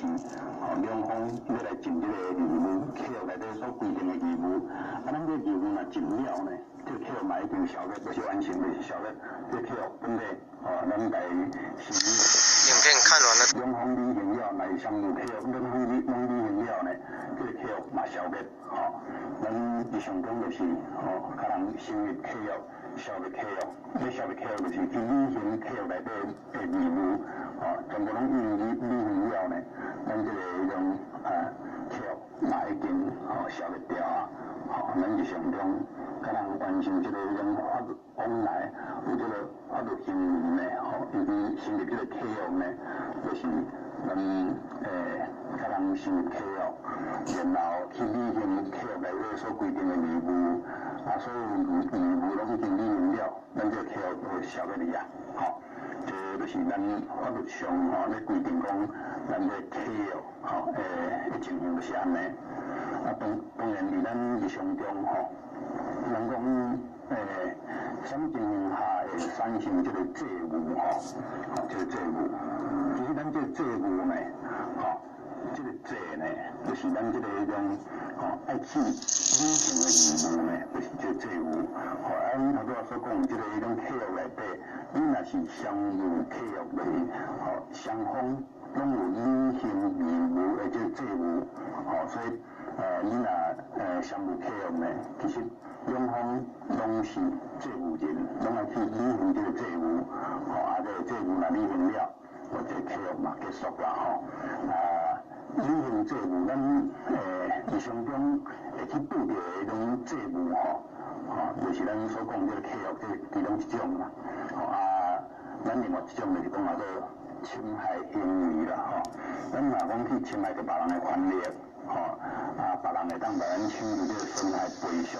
是吼兩方欲來盡這个義務，契約內底所規定的義務。啊，咱這個義務若盡了呢，這個契約嘛已經消滅，無是完成就是消滅。這個契約本底吼，咱來是影片看完了。兩方履行了，若是雙有契約，兩方履攏履行了呢，這個契約嘛消滅吼。咱日常講就是吼，共人成立契約、消滅契約，欲消滅契約就是去履行契約內底的義務，吼，全部攏履行了呢，咱這個彼種啊契約嘛已經吼消滅掉啊。吼，咱日常中共人完成這個彼種法律往來，有這個法律行為呢，吼，伊去成立這個契約呢，就是咱共人成立契約，然後去履行契約內底所規定的義務，啊，所有義務攏已經履行了，咱這個契約就會消滅去啊，吼，這就是咱法律上吼咧規定講，咱這個契約吼的情形就是按呢。啊，當然佇咱日常中吼，咱講啥物情形下會產生這個債務吼，吼，這個債務，其實咱這個債務呢，吼，這個債呢，就是咱這個彼種吼愛去履行的義務呢，就是這個債務。吼，啊，阮頭拄仔所講這個彼種契約內底，你若是雙有契約的，吼，雙方攏有履行義務的這個債務，吼，所以你若雙有契約呢，其實兩方攏是債務人，攏愛去履行這個債務，吼，啊，這個債務若履行了，我這個契約嘛結束啦，吼。啊，履行債務，咱日常中會去拄著的彼種債務，吼，吼，就是咱所講這個契約，這其中一種啦。吼啊，咱另外一種就是講叫做侵害行為啦，吼。咱若講去侵害著別人的權利，吼，啊，別人會當共咱請求這個損害賠償，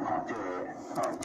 吼，這個侵。